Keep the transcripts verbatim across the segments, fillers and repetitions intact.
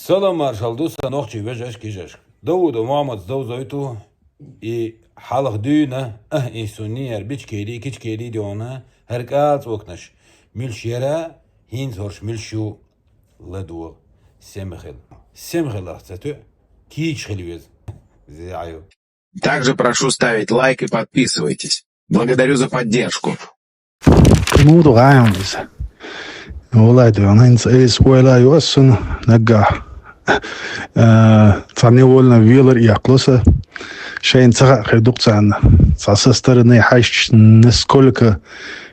Салам маршалла ду сан нохчий вежаршка, йижаршка. Даудов Мохьмада довзуьйту и хьалха дуьйна, ахь и сунни яр бичкери, кичкери дуьйна, хӀара кӀал цӀокнаш муьлш яра, хӀинца хӀорш муьлш ю, ладогӀа. Сема хила. Сема хила ах ца туьа, кийча хила веза. Зе Ӏайо. Также прошу ставить лайк и подписывайтесь. Благодарю за поддержку. Муду гӀайам иза. Валай дуьйна, хӀинца эйса ойла ю ас цунна наггахь. Э, цхьа невольно велар эккхало сан. Шайна ца хаьа хир ду-кх царна. Цхьа со стороны хьаьжча, насколько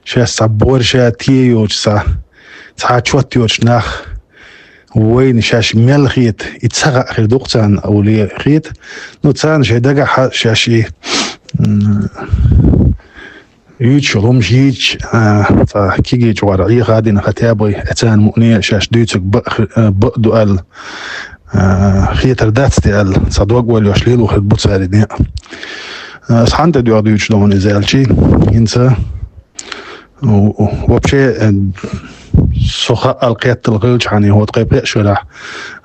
шаьш цхьа бор ша те йоцуш цхьа, цхьа чот йоцуш нах вайна шаьш мел хета, и ца хаьа хир ду-кх царна, оле хета. Ну, царна шайн дагахь шаьш и, м, юьйцуш, хӀумаш йийцуш, а, цхьа кегийчу гӀора Ӏеха а дина, хотя бы, э, царна мукъане шаьш дуьйцург бакъ, э, бакъ ду аьлла, а, хетар дац те аьлла, цхьа дог ойла йолуш лело хир бу цара и некъ. А, ас хьанна тӀе доьгӀу дуьйцуш ду хьуна иза аьлча, хӀинца, у-, у-, вообще, э, со хаал кхеттал хилча хьуна, хӀокху тӀе пхеа шарахь,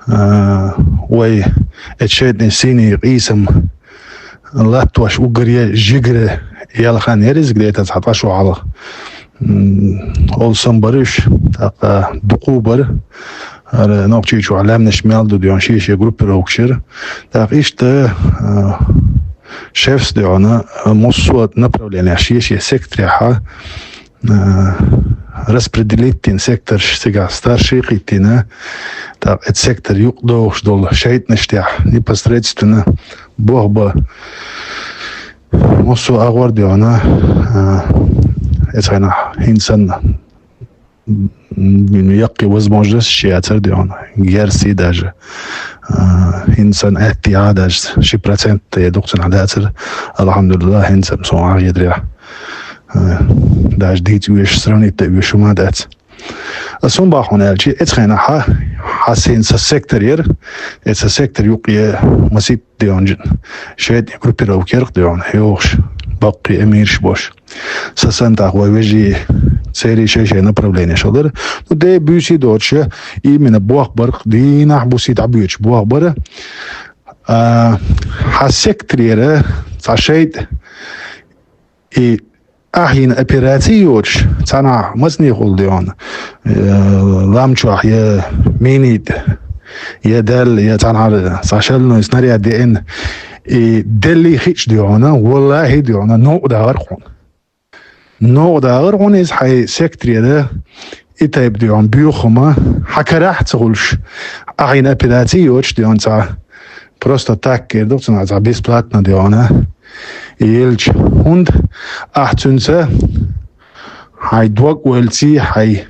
а, вай, э, шайтӀанийн сийне къийсам латтош уггаре жигара яьлла хан яра иза, где-то цхьа ткъа шо хьалха. М, олу сан бара уьш, тӀаккха дукха бара. ХӀара Нохчийчохь лаьмнаш мел ду дуьйна, шен-шен группировкаш яра. ТӀаккха иштта, а, шефс дуьйна, а, массо а направленеш шен-шен секторехь, а, распределить дина секторш, цигахь старший кхиттина, тӀаккха оцу сектор юкъа догӀуш долу шайтӀанаш тӀехь непосредственно бохба. Массо а агӀор дуьйна, а, эцхьанахь хӀинца санна, м, яккхий возможность яцара дуьйна, герси даже. А, хӀинца санна атта а даже ши процент я дукха санна дацара. Алхьамдулиллах, хӀинца санна со хьан хетарехь, а, даже дийца оьшу, сравнить дан оьшу ма дац. Ас хӀун боху хьуна аьлча, эцхьанахь хьан, хьан син сан сектор яра, эцу сан сектор юкъе масийтта дуьйна, шайтӀанийн группировка яра-кх дуьйна, йохуш, баккхий эмираш бош. Сан санна тӀаккха вай вежарий, церий шай-шай направленеш хилар. Ну, де буьйсий доцуш, именно бохбар-кх, дийнахь-буьйсий дӀабоьдуш бохбар. А, хьан секторера цхьа шайтӀа, и ахь йина операци йоцуш, цхьанахь мацанехула дуьйна, э, лам чохь я минийта, я даьлла, я цхьанхьара цхьа шальной снаряд деана, и деллий хиъча дуьйна, валлахӀи дуьйна, новкъа дагӀар хьуна. Новкъа дагӀар хьуна иза хьайн секторера, и тайпа дуьйна боьха хӀума хьан карахь а ца хуьлуш, ахь йина операци йоцуш дуьйна цхьа. Просто так эр ду-кх цунах, цхьа бесплатно дуьйна. Елча, хӀунда ахь цуьнца хьайн дог-ойлаций, хьайн,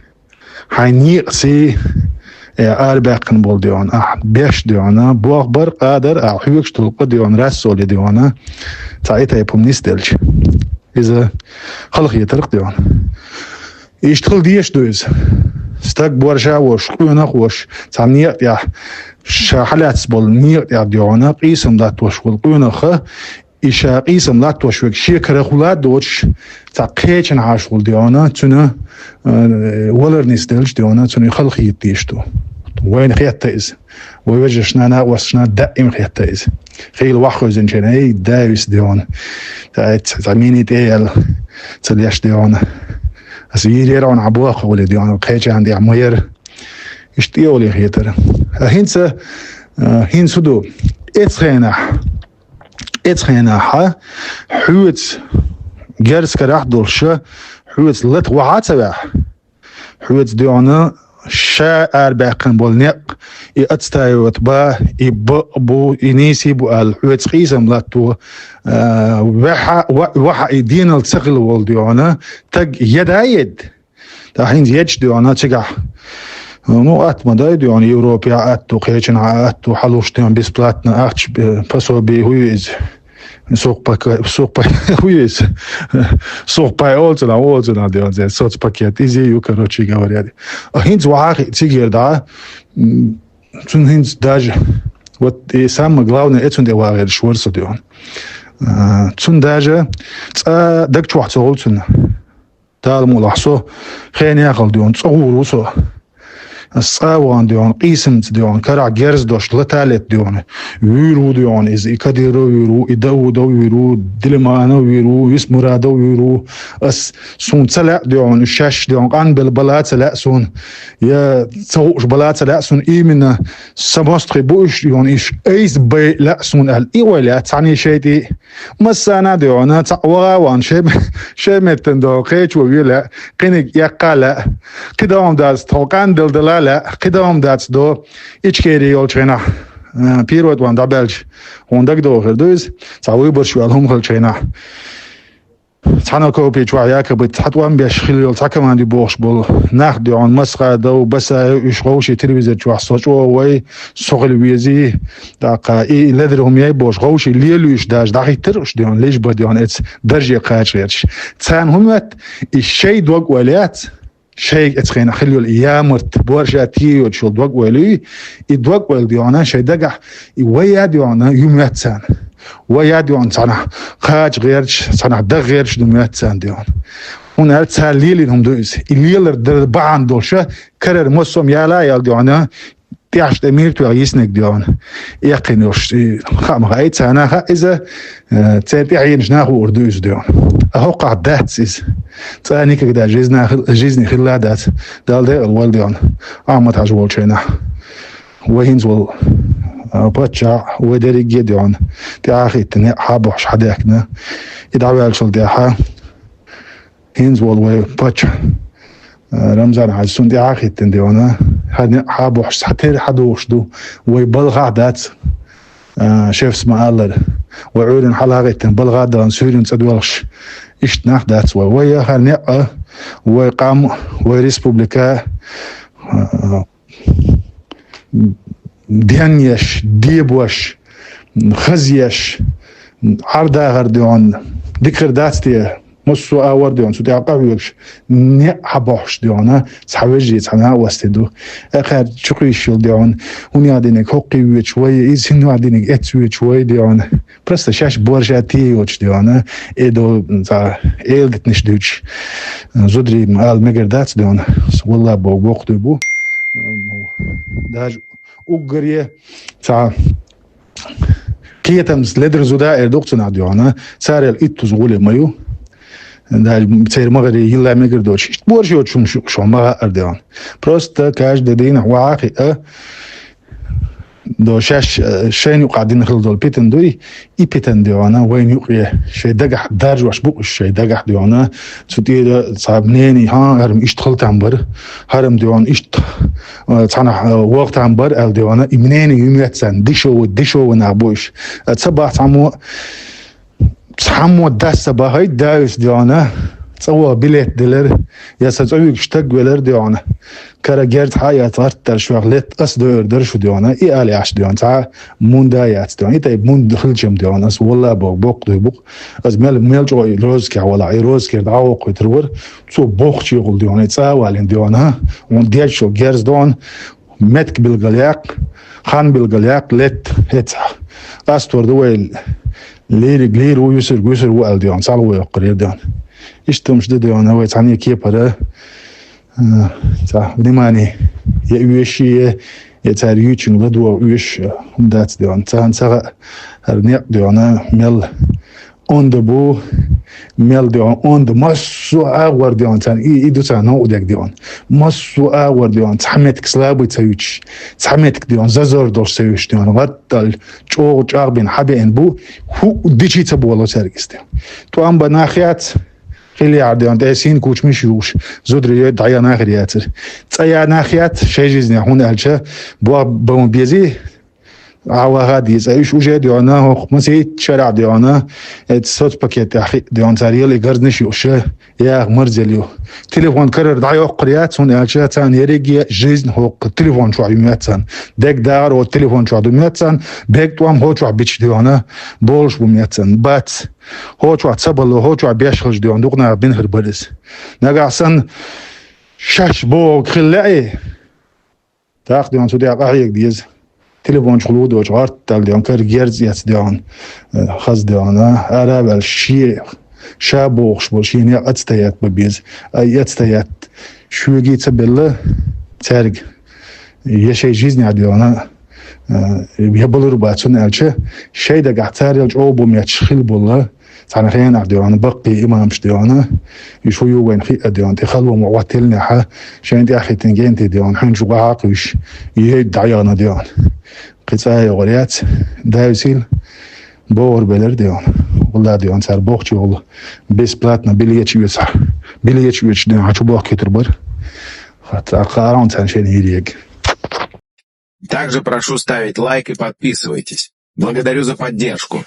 хьайн некъаций, э, арабаьккхина болу дуьйна, ахь беш дуьйна, бохбар, къадар, ахь хьоьгуш долу къа дуьйна, рассоле дуьйна, цхьа и тайпа хӀума нисделча. Иза халахетарх дуьйна. Иштта хила дезаш ду иза. Стаг борша а вош, къонах а вош, цхьа некъа тӀехь, ша хьалаьцна болу некъа тӀехь дуьйна, къийсам латтош волу къонах, и ша къийсам латтош верг шен кара хула а доцуш, цхьа кхечанхьа волу дуьйна, цуьнан, э, валар нисделча дуьйна, цуьнан халахета дезаш ду. Вайна хетта иза. Вай вежаршна, накъосташна даима хетта иза. Хийла ваха хевзинчеран, эй, да виса дуьйна. Ца, ца, ца мини тӀе яьлла, ца леш дуьйна. Аса йийр яра хьуна хьан боху гӀуле дуьйна, кхечарна тӀехь ма яра. Иштта тӀе оле хетара. А хӀинца, а, хӀинца хӀун ду? Эцу хенахь, эцу хенахь хьоьца герз карахь а долуш, хьоьца лата вахьа а ца ваьхьа, хьоьца дуьйна ша арабаьккхина болу некъ, и отстаивать ба, и бакъ бу, и нийса бу аьлла, хьоьца къийсам латто, а, ваьхьа, ва-, ваха и денал ца хила волу дуьйна, таг еда а едда. Ткъа хӀинца едаш дуьйна цигахь, ну, атта ма дай дуьйна, Европе а атта ду, кхечанхьа а атта ду, хьалуш дуьйна бесплатно ахча, э, пособие хӀу ю иза? Сухпака-, сухпа-, хӀу ю иза? Сухпай олу цунах, олу цунах дуьйна, соцпакет, иза ю, короче говоря. А хӀинца вахьа а хиъ цигара дӀа, м, цунна хӀинца даже, вот и самое главное, э, цунна тӀе вагӀераш вара со дуьйна. А, цунна даже цкъа даг чохь ца гӀур цунна. Дала мукъалахь, со хенахь яхал дуьйна, цӀа гӀур ву со. Ас цӀа вахана, дий хьона, къийсамца, дий хьона, карахь герз дош лата а лета, дий хьона, вуьйр ву, дий хьона, иза. И Кадыров вуьйр ву, и Даудов вуьйр ву, Дилманов вуьйр ву, Висмурадов вуьйр ву. Ас, суна ца лаьа, дий хьона, уьш шаьш, дий хьона, къанбелла бала а ца лаьа суна, я ца хууш бала а ца лаьа суна, именно сан мостагӀий бу уьш, дий хьона, уьш айса бай лаьа суна аьлла, и ойла яц цхьанне шайтӀе. Массарна а, дий хьона, цхьаъ ваха а вахана, шайн, шайн меттана, дий хьона, кхечо ве лаьа, кхиниг эккха а лаьа, кхидолу дац, тхо къанбелла дала а лаьа, кхидолу дац, дий хьона, Ичкери йолчу хенахь, а, пирот ван дӀабаьлча, хьуна дагадогӀу хир ду иза, цхьа выборш ваьлла хӀума хилчу хенахь. Цхьана копи чохь якобы цхьа тӀом беш хила йолу цхьа команди бохуш болу нах, дий хьона, Масхадов, Басаев, уьш вовшийн телевизор чохь со чӀогӀа вай, со хила везий, тӀаккха и ледара хӀума яй бохуш, вовшийн лелуьйш даже дӀахӀиттира уьш, дий хьона, лиш бан, дий хьона, эца дарже кхача гӀерташ. Царна хӀун моьтту, и шайн дог ойла яц, шайга эцхийна хила йолу и ямарт, борша а тӀе йоцуш йолу дог ойла юй, и дог ойла, дий хьона, шайн дагахь, и вай а, дий хьона, ю моьтту царна. Вай а, дий хьона, цхьанахь кхача гӀерташ, цхьанахь дан гӀерташ ду моьтту царна, дий хьона. ХӀунда аьлча цара лелийна хӀума ду иза. И лелар дара бахьана долуша, карара массо а яла а яла, дий хьона, тӀехь тӀе мира тоьхна йиснарг, дий хьона, эккхийна йолуш, и хаа ма хаьа, царна хаьа иза, э, церан тӀаьхьенаш нах а хуур ду иза, дий хьона. А хӀокхахь дац иза. ЦӀа никогда жизни хил-, жизни хилла а дац. Далла декъала вала, дий хьона, Ахьмад-Хьаьжа волчу хенахь. Вай хӀинца волу, а, паччахь, вай дерриге а, дий хьона, тӀаьхьахӀиттина, хьан бохьуш хьан даьхкина. И дӀаваьллачул тӀаьхьа хӀинца волу вай паччахь, а, Рамзан-Хьаьжа, цунна тӀаьхьахӀиттина, дий хьона, хьан, хьан бохьуш, цхьа тера хьан дохуш ду, вай балхахь дац, а, шефс ма-аллара. Вай Ӏуьйранна хьалахӀиттина, балхахь а дахана, суьйранна цӀа доьлхуш, иштта нах дац вай. Вай яхара некъа, вай къам, вай республика, а, денъеш, дебош, хазъеш, Ӏар-дахар, дий хьона, дика хир дац те, массо а агӀор, дий хьона, цу тӀехь къахьоьгуш, некъ хьан бохьуш, дий хьона, цхьа вежарий, цхьа накъостий ду. Акхар чу кхийсаш йолу, дий хьона, хӀун яа диниг хӀоккхий воьдуш вай, иза хӀун яа диниг эцна воьдуш вай, дий хьона. Просто шаьш борша а тӀе йоцуш, дий хьона, э, до, цхьа, эладитанаш дуьйцуш, зударий ма ала мегар дац, дий хьона. Валла боху, боккха дуй бу. Даже уггаре цхьа кхетамца ледара зуда эр ду-кх цунах, дий хьона, царел иттаза гӀуле ма ю. Даже церан магӀаре йилла мегар доцуш. Иштта борша йоцуш хӀума шу, шуна ма хаьара, дий хьона. Просто каждый дийнахь вахьа а хиъа, до шаьш, э, шайна юкъахь дина хила долу питана дуй, и питана, дий хьона, вайна юкъе шайн дагахь даржош бу уьш, шайн дагахь, дий хьона, цу тӀера цхьа мнение, хьан, хӀара-м иштта хила там бара, хӀара-м, дий хьона, иштта, э, цхьанахь, э, ваха там бара аьлла, дий хьона, и мнение ю моьтту царна, дешёвый, дешёвый нах бу уьш. Э, ца бахьа цхьаммо, цхьаммо дас ца бахьайта, дауьйцу, дий хьона, цӀа ваха билет делира, я сан цӀа вуьгуш стаг велира, дий хьона. Кара герз хьа а яц, гӀарт дара шух летта, ас дойур дара шу, дий хьона, и ала аьлча, дий хьона, цхьа мунда а яц, дий хьона, и тайпа мунда хилчам, дий хьона, ас валла боху, боккха дуй бу-кх. Ас мел, мел чӀогӀа и розыскехь валахь, и розыскера дӀа а воккхуьйтур вара, цо бохучу йохула, дий хьона, и цӀа а валийна, дий хьона, хьуна деш йолу герз, дий хьона, меттиг билгалъяккха, хан билгалъяккха, летта, хӀецахь. Къастор ду вай, лийриг лийр ву, юьсург юьсур ву аьлла, дий хьона, цхьалгӀа йоккхур яра, дий хьона. Иштта хӀумаш ду, дий хьона, вай цхьанне кепара, а, цхьа внимание я оьший, я, я цара юьйцучуьнга ладогӀа оьшуш, а, хӀума дац, дий хьона. Царна ца хаьа, хӀара некъ, дий хьона, мел онда бу, мел, дий хьона, онда, массо а агӀор, дий хьона, царна и, и ду царна новкъа дерг, дий хьона. Массо а агӀор, дий хьона, цхьа меттиг слабый ца юьтуш, цхьа меттиг, дий хьона, зазор долуш ца юьтуш, дий хьона, гӀаттал чӀогӀа чӀагӀбина хьабеана бу, хӀуъа дичи ца боло цаьрга иза, дий хьона. ТӀом бан нах яц, хила яхьар, дий хьона, тӀе сийна кучамаш юуш, зударий йой дӀаян нахар яцара. ЦӀа ян нах яц шайн жизнехь, хӀунда аьлча, бо-, бан безий, Ӏа ваха а деза. Уьш уже, дий хьона, хӀокху масийтта шарахь, дий хьона, эцу соцпакет тӀехь хиъ, дий хьона, цара яла и гарзнаш юуш, яха марзъелла ю. Телефон карара дӀайоккхур яц, хӀунда аьлча царна ерриге а жизнь хӀокху телефон чохь ю моьтту царна. Дегдахар хӀокху телефон чохь ду моьтту царна, бегтӀом хӀокху чохь бича, дий хьона, болуш бу моьтту царна. Бац. ХӀокху чохь ца бало, хӀокху чохь беш хилча, дий хьона, дукха наха бина хир бара иза. Нагахь санна шаьш бохург хила лаьий, тӀаккха, дий хьона, цу тӀехь къахьега деза. Телефон чу хьулу доцуш, гӀортта дала, дий хьона, кара герз эцна, дий хьона, э, хаза, дий хьона, ара а ваьлла, шен ша бохуш болу, шен некъ эцтаятта бан беза. Ай, эцтаятта шоьгий ца белла, цаьрга Я шоай жизнь а, дий хьона, э, я балур бац, хӀана аьлча шоай дагахь царел чӀогӀа бу мотташ хила болу цхьана хенахь, дий хьона, баккхий имамаш, дий хьона, уьш хӀун ю вайна хиъна, дий хьона, тӀе хала ву ма хӀоттаеллехьа, шайна тӀехь хӀиттина генте, дий хьона, хьуьнчу гӀахьа кхуьйсуш, йайда дӀаяхана, дий хьона. Кхин цӀа а йогӀур яц, Дала висийла, богӀур белира, дий хьона. Валлахь, дий хьона, цара бохучу йолу бесплатно билеташ оьцу, билеташ оьцуш, дий хьона, хьан чу бохкуьйтур бара. ХӀаъ, цхьа кхаарон царна шайна йийриега. Также прошу ставить лайк и подписывайтесь. Благодарю за поддержку.